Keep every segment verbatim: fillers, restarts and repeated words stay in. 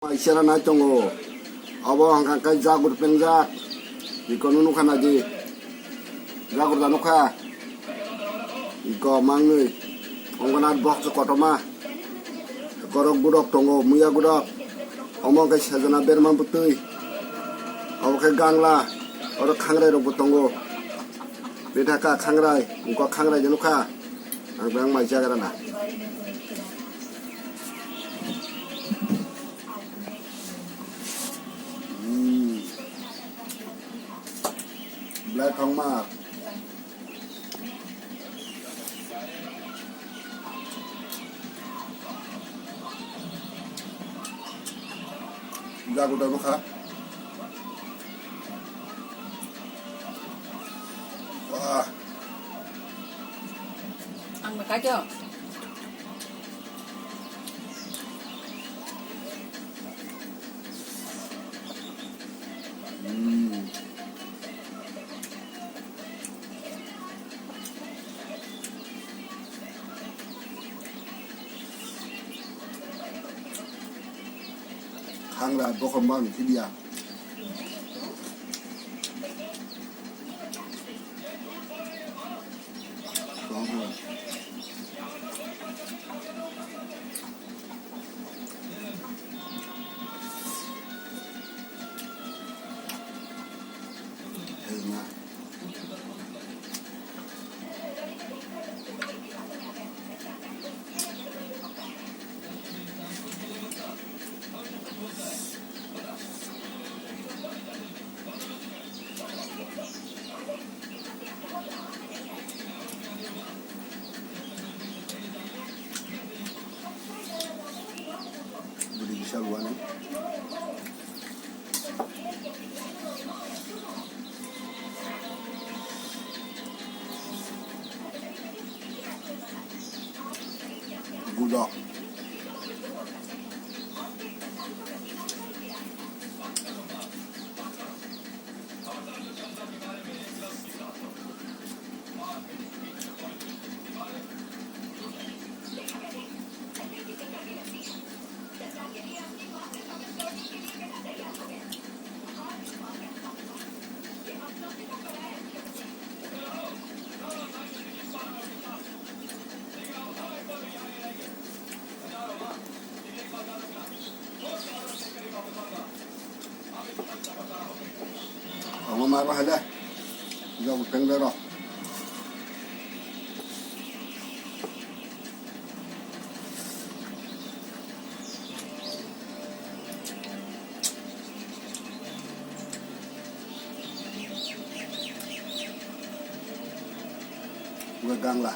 Mai sera nai tongo. Obo hwnkha khe jagur pengjak. Iko nukha naidi. Jagur da nukha. Iko mangwi. Ongkha na box kotorma. Korok gudok tongo, muya gudok. Omo khe sejana berma bwtwi. Obo khe gangla. Oro khangrai rokbo tongo. Bethaka khangrai. Iko khangrai de nukha. Ang bang mai jagra na. Hmm. Belai thangma. Jago da bwkha. Wah. Ang makai jo. Hmm. Khangra bokhorok mang phiya. Bwrwi kisa rwani. Gudo. Omo ma ba hada. Jog peng bero. Gue gangla.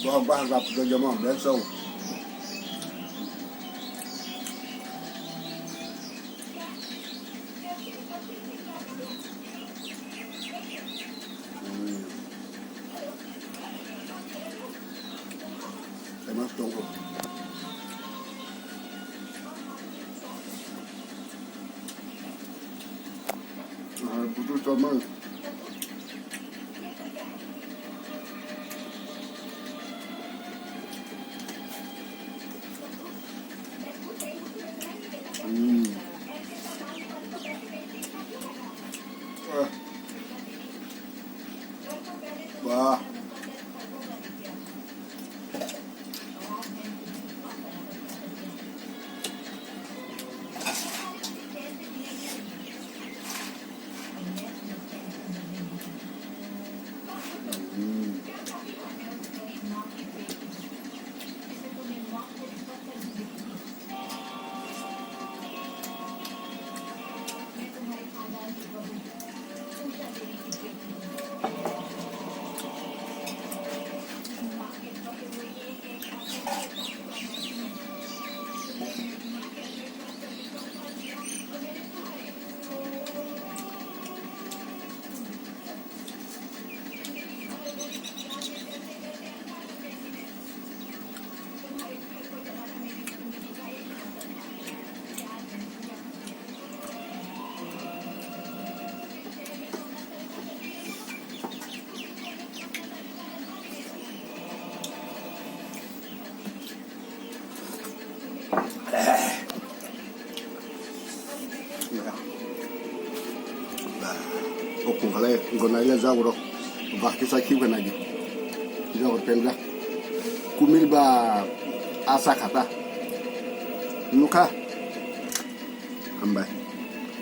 Bohok bahar rap do jomo, bek so. Hmm. Emak tongo. Ah, budu tomang. Hmm. Ah. Wah. O kungkhalai gonai le jagoro. Bahti sa khiu kana di. Jagor penja. Kumil ba asa khata. Nukha. Hambai.